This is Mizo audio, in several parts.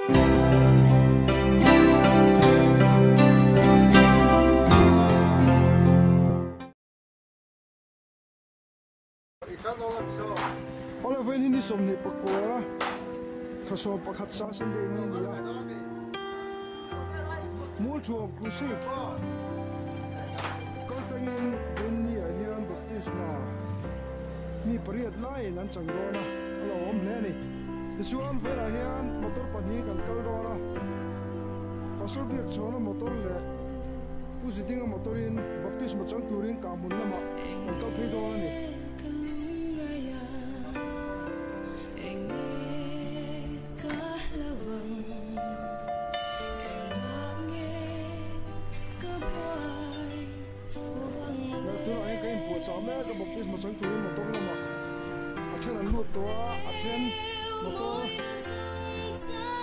Awle vawiin hi ni 24 thla 11 sa Sunday ni a ni a. Mualthuam Crusade kaltlangin vawiin ni ah hian baptisma mi pariat laiin an chang dawn a, a lo awm hle a ni. Tichuan vawiinah hian motor pahnih kan kal dawn a, Pastor Biakchhawna motor leh Pu Zidinga motor-in baptisma chang turin kahhmun lamah kan kal phei dawn a ni. Tunah hian ka inpuahchah mek a, baptisma chang turin motor lamah a then an lut tawh a, a then motor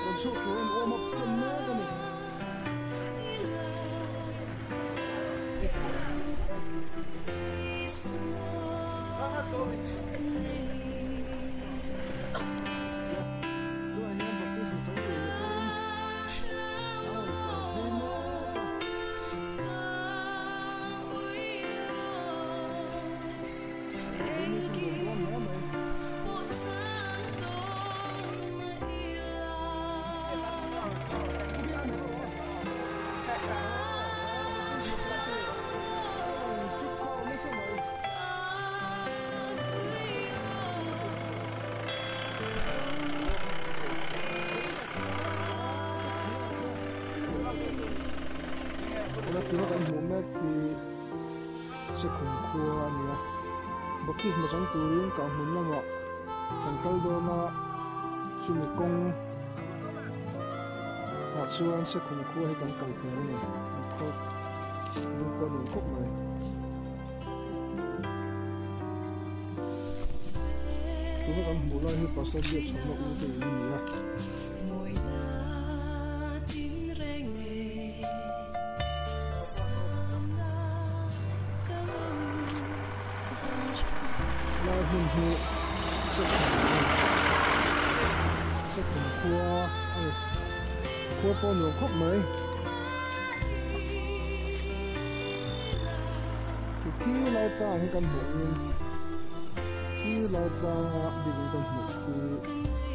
rawn chhuak tur an warm up tan mek a ni. Tunah hian baptisma chang tur motor-in a rawn kal phei mek a. Vawini chu nuam dawn hle mai. Tuna tuna kan hmuh mek hi Sekhum khua a ni a, baptisma chang turin kahhmun lamah kan kal dawn a, chumi kawng ah chuan Sekhum khua hi kan kal hmel a ni, an khaw lung pawh a nuam khawp mai. Tuna kan hmuh lai hi Pastor Biakchhawna u te in a ni a. Lai hmun hi Sekhum khua a ni. Khua pawh a nuam khawp mai. Khi lai tlang hi kan hmuh in khi lai tlanga bikin kan hmuh khi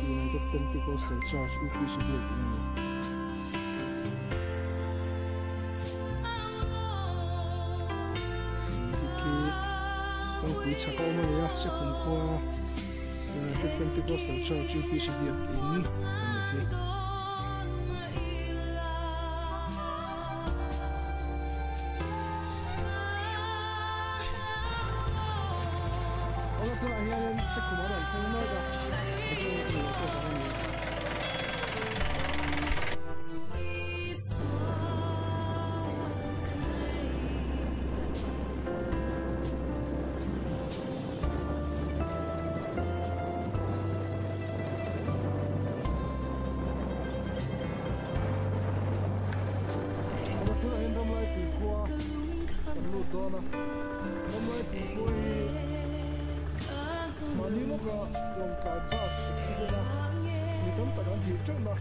United Pentecostal Church UPC biakin a ni. Khi kawngpui chhak a awm a ni a, Sekhum khua United Pentecostal Church UPC biakin a nih hi. Awle tunah hianin Sekhum a rawn thleng mek a, motor ka lo tawk ang a ni. Tunah hian ramlai tuikhua kan lut dawn a, ramlai tuikhua hi mahni lawka lawngtlai bus accident a mi tam tak an thih teuh na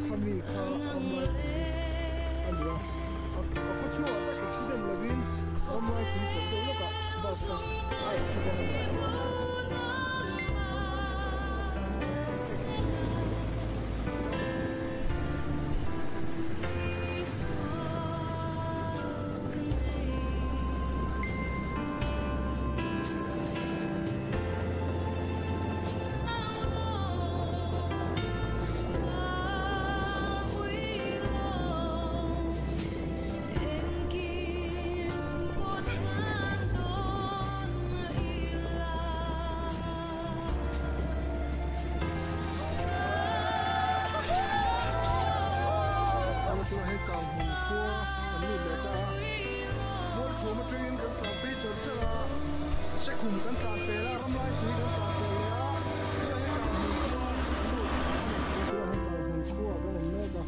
khami kha ramlai tui a ni a, a khaw chhuah tak accident lovin ramlai tui pelh deuh lawkah bus kha a accident a ni. Tunah hian Kanghmun khua kan lut leh ta a, Mualchhuam atangin kan tlan phei char char a, Sekhum kan tlan pel a, Ramlai tui kan tlan pel leh a, tunah hian Kanghmun khua kan lut a ni. Tunah hian Kanghmun khua kan awm mek a,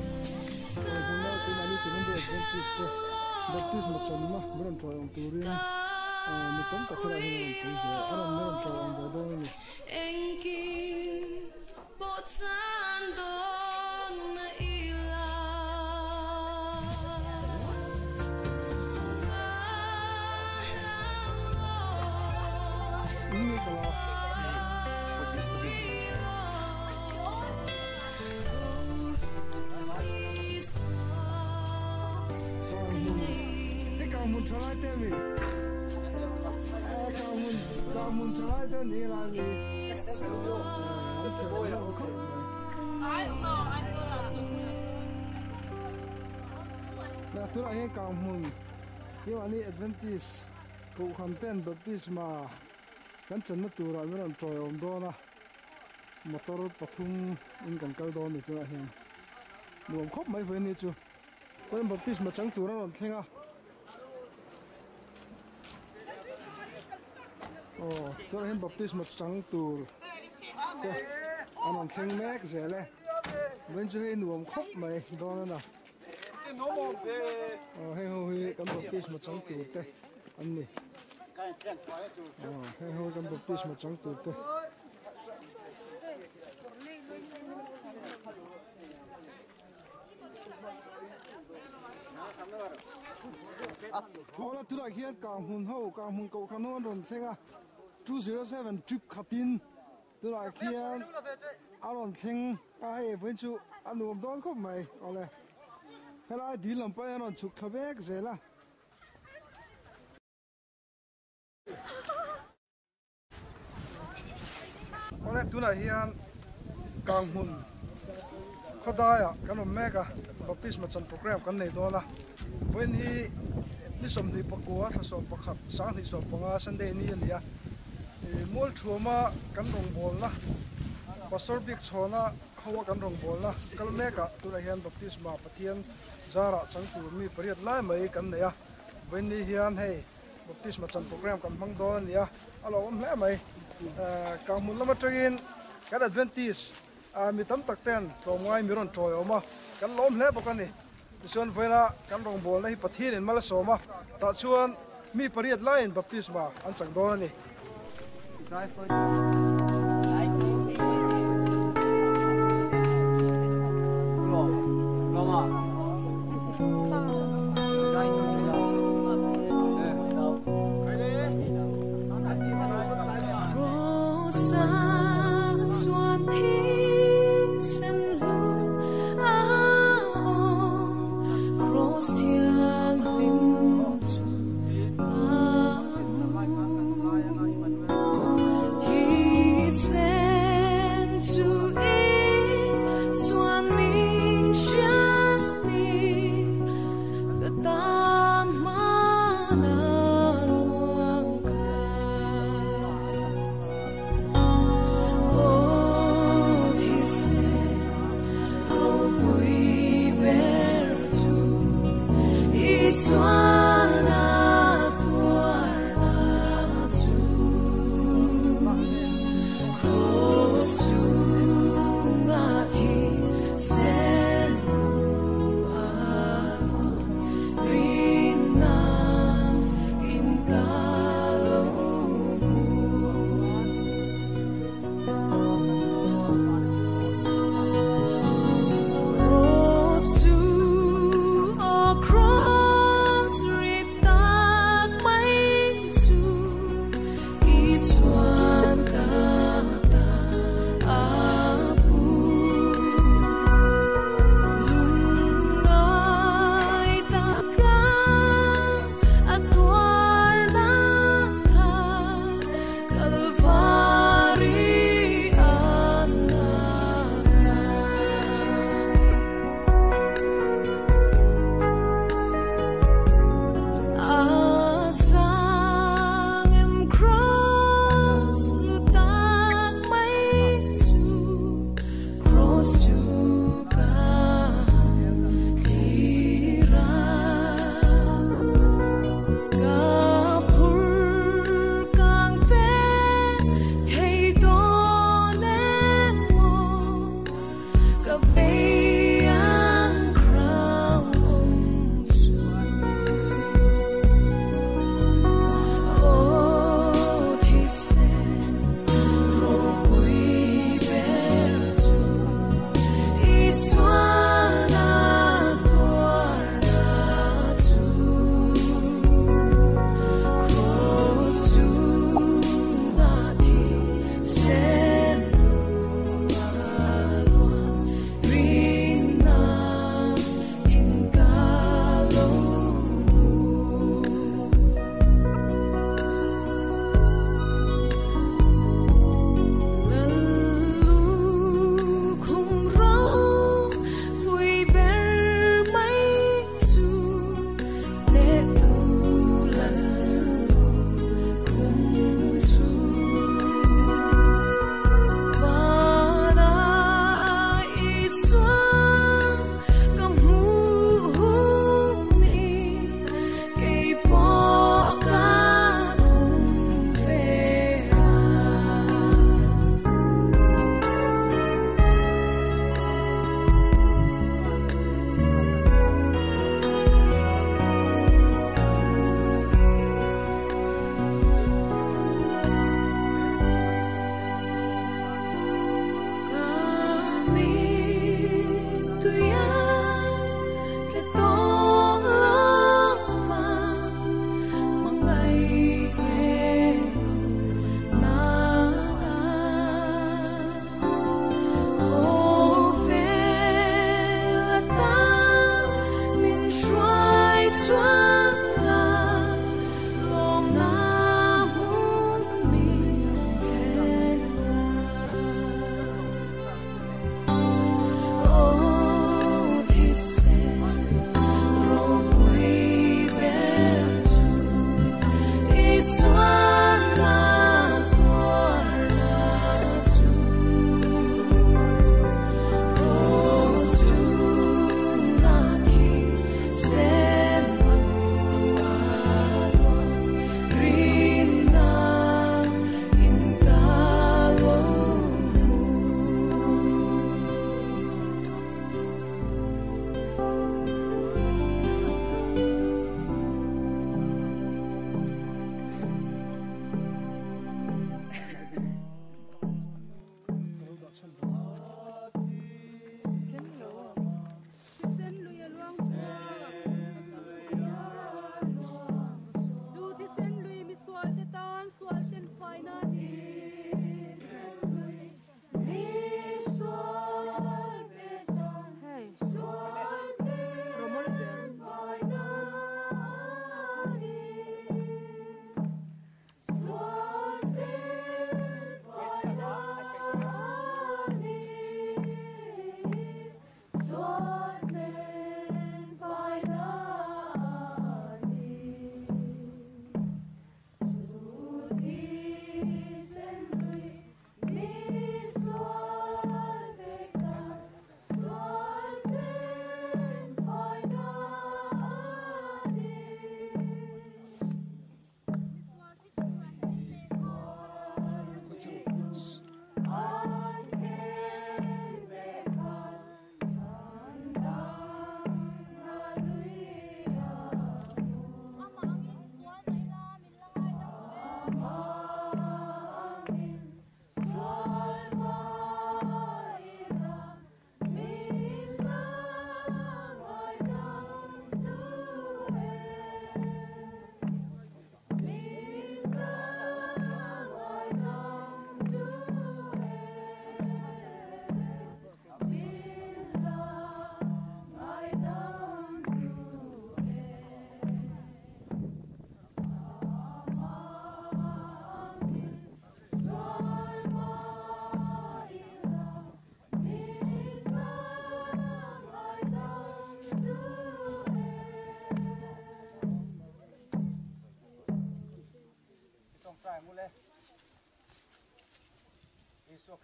Kanghmun lai keimahni Seventh Day Adventist te baptisma channa min rawn tawih ang turin mi tam tak helaiah hian an rawn pui ve a, an rawn min rawn tawih ang ve dawn a ni. Engkim pawh chan dawn. thalai te mi Kanghmun Kanghmun thalai te ni lai mi an chhe lo khawp mai. Na tunah hian Kanghmun hi mahni Adventist Kohhran ten Baptisma kan chenna turah min rawn tawiawm dawn a, motor pathum in kan kal dawn a ni tunah hian nuam khawp mai vawiin ni chu. Chuan baptisma chang tur a rawn thleng a. Aw tunah hian baptisma chang tur te an rawn thleng mek zel e. Vawiin chu hei nuam khawp mai dawn a na. Aw heng ho hi kan baptisma chang tur te an ni. Aw heng ho hi kan baptisma chang tur te. Hawla tunah hian Kanghmun ho Kanghmun Kohhran ho an rawn thleng a 207 trip khatin tunah khian a rawn thleng a hei vawiin chu a nuam dawn khawp mai awle helai dil lam pawh hian a rawn chhuk thla vek zel a. Awle tunah hian Kanghmun khawdaiah kan awm mek a, baptisma chan program kan nei dawn a, vawiin hi ni 21 thla 11 2015 Sunday ni a ni a, ih Mualthuama kan rawngbawlna Pastor Biakchhawna hoa kan rawngbawlna kal mekah tunah hian baptisma Pathian zarah chang tur mi pariat lai mai kan nei a, vawiin ni hian hei. Baptisma chan program kan hmang dawn a ni a, a lo awm hle mai. Kanghmun lam atangin kan Adventist mi tam tak ten tlawmngai mi rawn tawi awm a, kan lawm hle bawk a ni. Tichuan vawiina kan rawngbawlna hi Pathianin mal a sawm a, tah chuan mi pariat laiin baptisma an chang dawn a ni.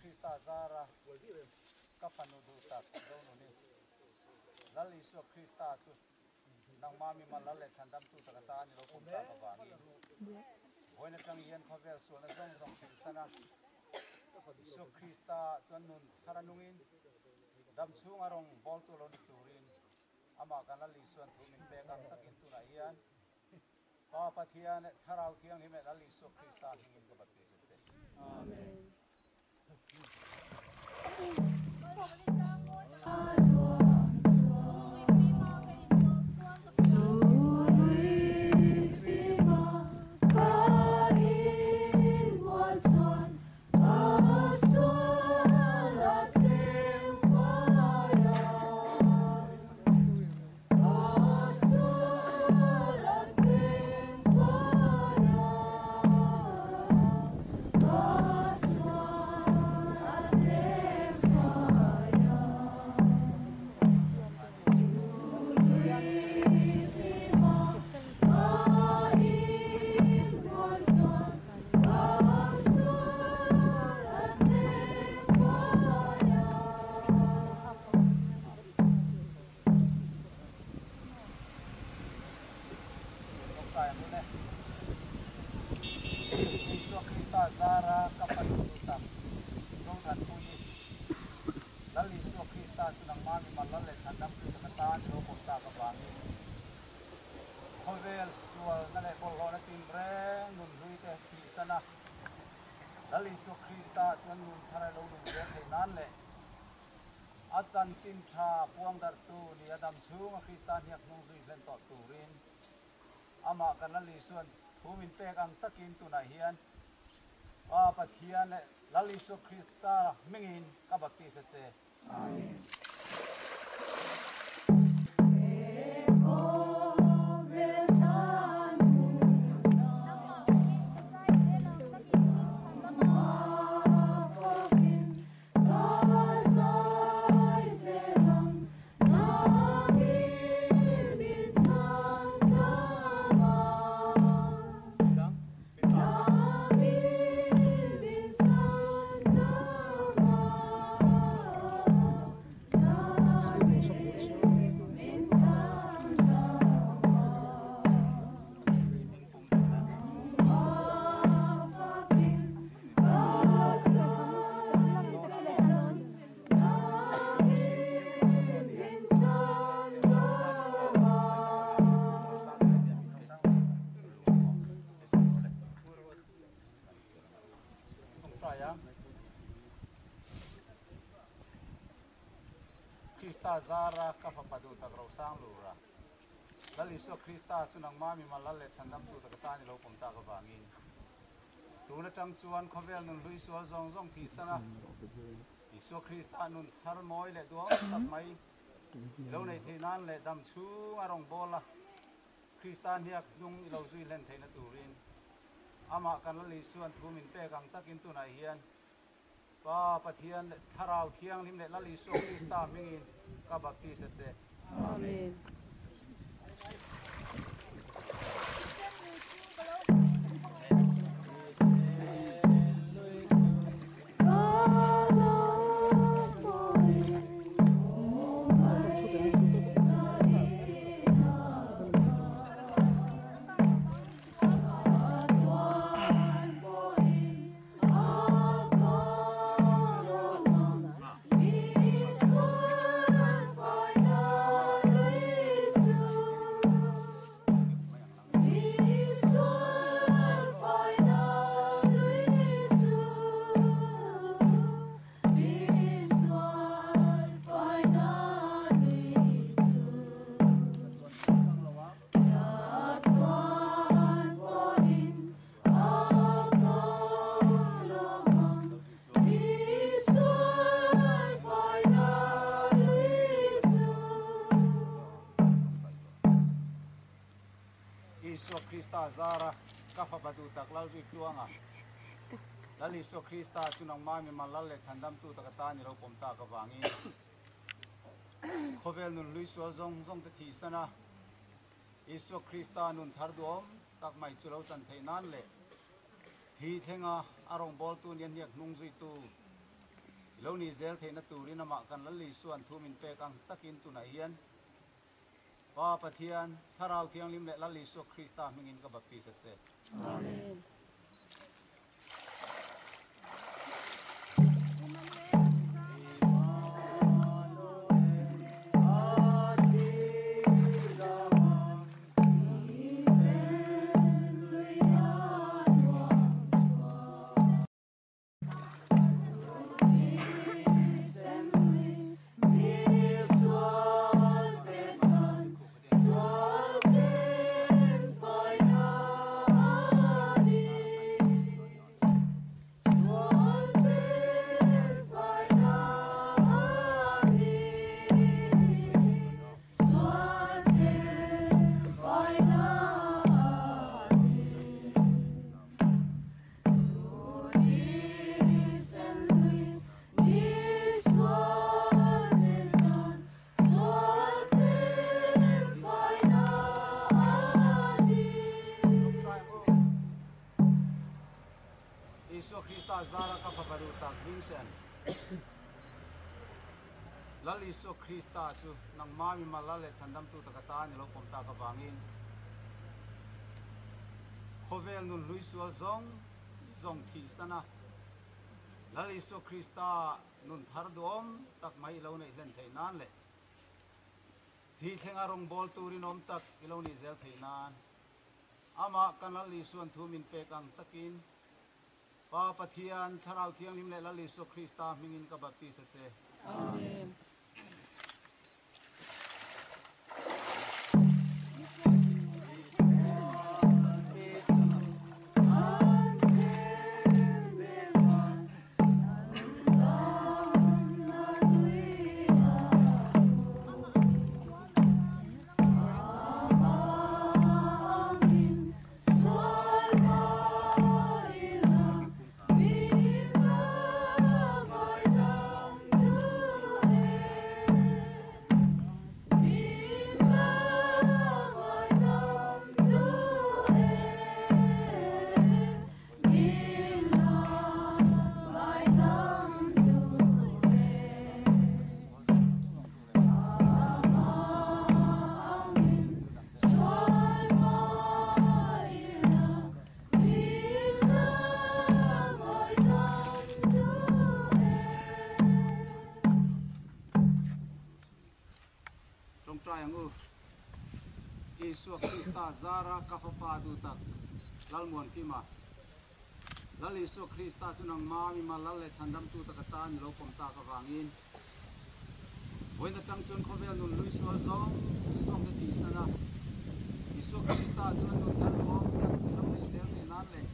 Krista zara ka fanu duh tak Zonuni, Lal Isua Krista chu nangmah mimal lal leh chhandamtu tak atan i lo pawm tak avangin vawiin atang hian khawvel sualna zawng zawng theisan a, Isua Krista chuan nun thar a nungin dam chhunga rawng bawltu lo ni turin amah kan Lal Isuan thu min pek ang takin tunah hian Pa Pathian leh Thlarau Thianghlim leh Lal Isua Krista hmingin ka baptist che. Amen. Isua Krista zara ka fanu duh tak Zothanpuii Lal Isua Krista chu nangmah mimal lal leh chhandamtu tak atan i lo pawm tak avangin khawvel sualna leh bawlhhlawhna tinreng nun hlui te thihsan a Lal Isua Krista chuan nun thar a lo nun zel theih nan leh A chanchin tha puangdarhtu ni a dam chhunga Krista hniak hnung zui hlen tawh turin amah kan Lal Isua'n thu min pek ang takin tunah hian Pa Pathian leh Lal Isua Krista hmingin ka baptist a che. Amen. Krista zara ka fapa duh tak rosang lura Lal Isua Krista chu nangmah mimal lal leh chhandamtu tak atan i lo pawm tak avangin tun atang chuan khawvel nun hlui sual zawng zawng thihsan a Isua Krista nun thar mawi leh duang tak mai i lo neih theih nan leh dam chhung a rawn bawl a, Krista hniak hnung i lo zui hlen theihna turin Amah kan Lal Isua'n thu min pek ang takin tunah hian Pa Pathian leh Thlarau Thianghlim leh Lal Isua Krista hmingin ka baptist a che. Amen. Isua Krista zara ka fapa duh tak Lalzui Tluanga, Lal Isua Krista chu nangmah mimal lal leh chhandamtu tak atan i lo pawm tak avangin khawvel nun hlui sual zawng zawng te thihsan a, Isua Krista nun thar duhawm tak mai chu lo chan theih nan leh thi thlenga a rawngbawltu nia hniak hnung zuitu. I lo nih zel theihna turin amah kan Lal Isua'n thu min pek ang takin tunah hian Pa Pathian, Thlarau Thianghlim leh Lal Isua Krista hmingin ka baptis a che. Amen. Isua Krista zara ka fapa duh tak Vincent. Lal Isua Krista chu nangmah mimal lal leh chhandamtu taka tan i lo pawm tak avangin khawvel nun hlui sual zawng zawng thihsan a, Lal Isua Krista nun thar duhawm tak mai i lo neih hlen theih nan leh thi thlenga rawngbâwl turin awm tak i lo nih zel theih nan Amah kan Lal Isua'n thu min pek ang takin Pa Pathian, Thlarau Thianghlim leh Lal Isua Krista hmingin ka baptis a che. Amen. Tawngtai ang u. Isua Krista zara ka fapa duh tak Lalmuankima. Lal Isua Krista chu nangma mima Lal leh Chhandamtu taka tan i lo pawm tak avangin vawiin atang chuan khawvel nun hlui sual zawng zawng te tihsan a, Isua Krista chuan nun thar duhawm tak i lo neih zel theih nan leh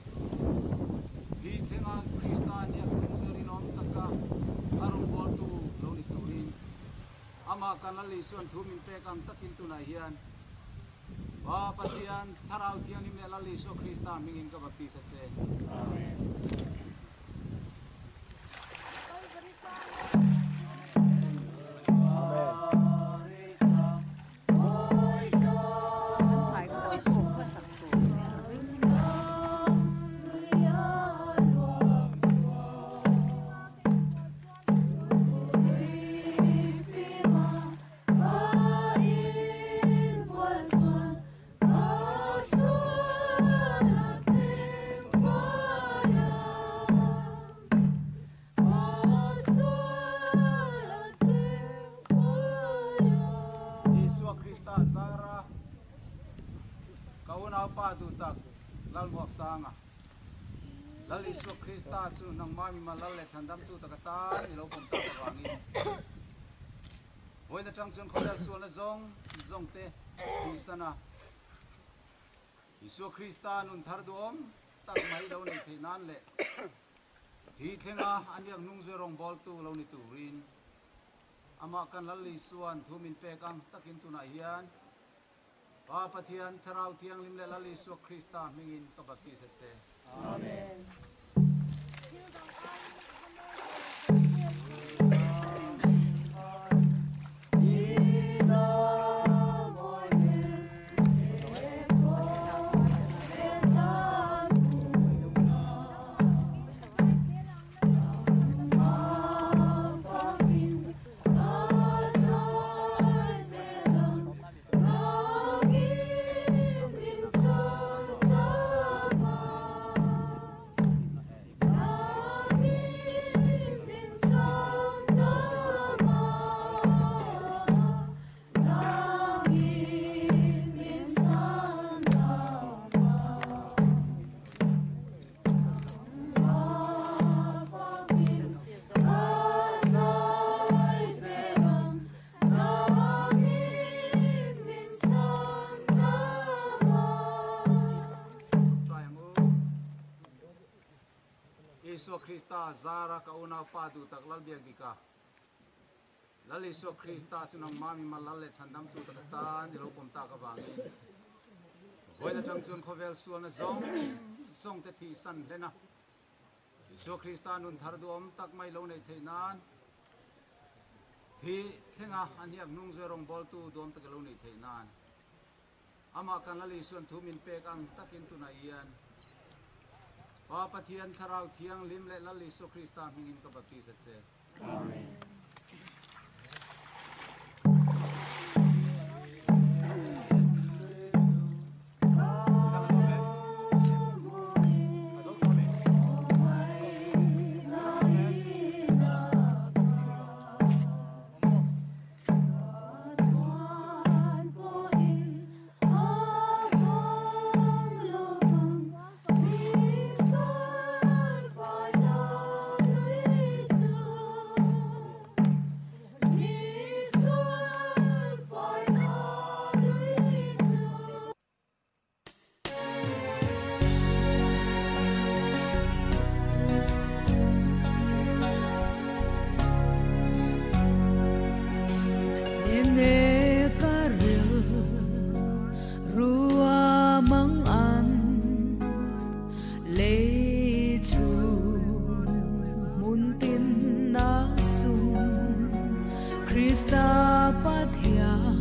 hi thlenga Krista nia tum chu rinawm taka a rawngbawltu lo ni turin Amah kan Lal Isua'n thu min pek ang takin tunah hian Pa Pathian, Thlarau Thianghlim leh Lal Isua Krista hmingin ka baptis a che. Amen. Isua Krista zara ka unaupa duh tak Lalmuaksanga. Lal Isua Krista chu nangmah mima Lal leh Chhandamtu taka tan i lo pawm tak avangin vawiin atang chuan khawvel sualna zawng zawng te tihsan a, Isua Krista nun thar duhawm tak mai lo nei theih nan leh hi thlenga a niak hnung zui rawngbawltu lo ni turin Amah kan Lal Isua'n thu min pek ang takin tunah hian Pa Pathian, Thlarau Thianghlim leh Lal Isua Krista hmingin ka baptis a che. Amen. Krista zara ka unaupa duhtak Lalbiakdika, Lal Isua Krista chu nangmah mimal lal leh chhandamtu tak atan i lo pawm tak avangin vawiin atang chuan khawvel sualna zawng zawng te thihsan hlen a, Isua Krista nun thar duhawm tak mai lo neih theih nan thi thlenga a hniak hnung zui rawngbawltu duhawm tak i lo neih theih nan Amah kan Lal Isuan thu min pek ang takin tunah hian Pa Pathian Thlarau Thianghlim leh Lal Isua Krista hmingin ka baptist a che. Amen. Enge ka ril rua mang an lei chhun hmun tin na sum Krista Pathian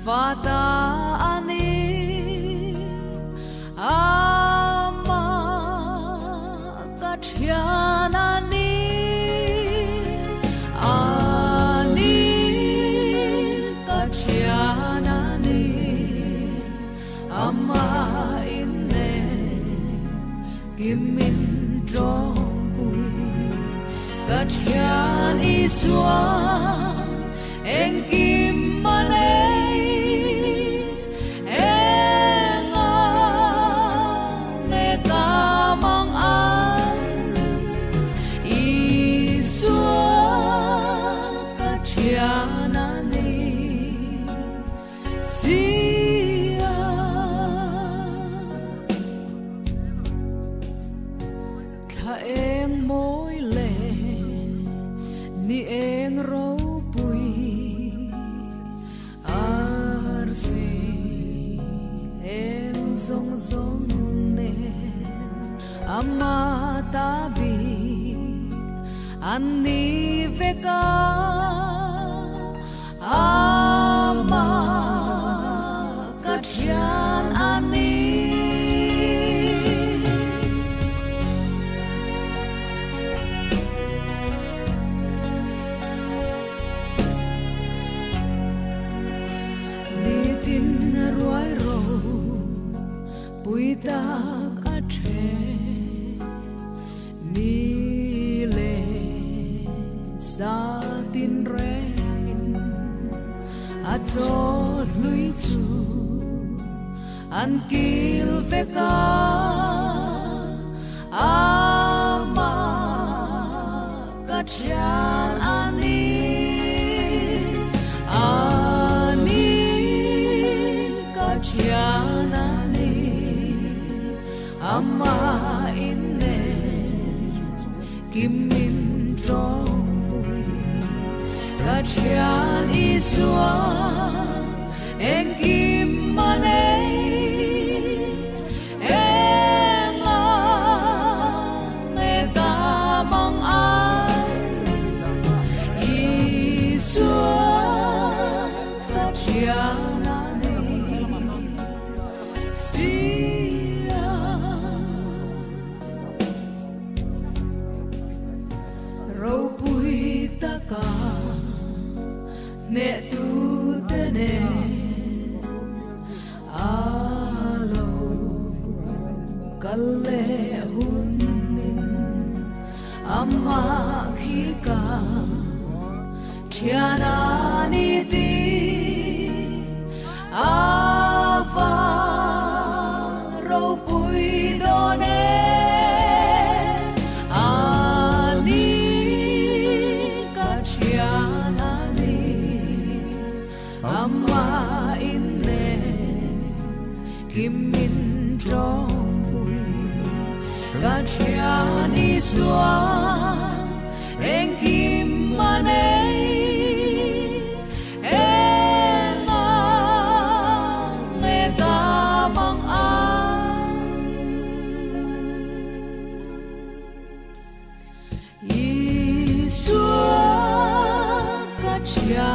fata ani ama ka thian ani ani ka thian ani ama inne kimin tawngpui ka thian Isua engkim a nei enga nge ka mang an Isua ka thian ani sia. Thla eng mawi le ni eng ropui arsi eng zawng zawng nen ama ta bik an ni vek a ama ka thian ani. Nitin ruai ro pui tak a then ni le sa tin rengin a chaw hlui chu an kil vek a ama ka thian ani ani ka thian ani ama inne kimin tawngpui ka thian Isua engkim a nei enga nge ka mang an Isua ka thian ani sia. Ropui taka ne tu te ne alo kalle hunin ama khi ka thian ani ti ava ropui done ani ka thian ani ama inne kimin tawngpui ka thian Isuan engkim a nei Engang nge ka mang ang Isua ka thian.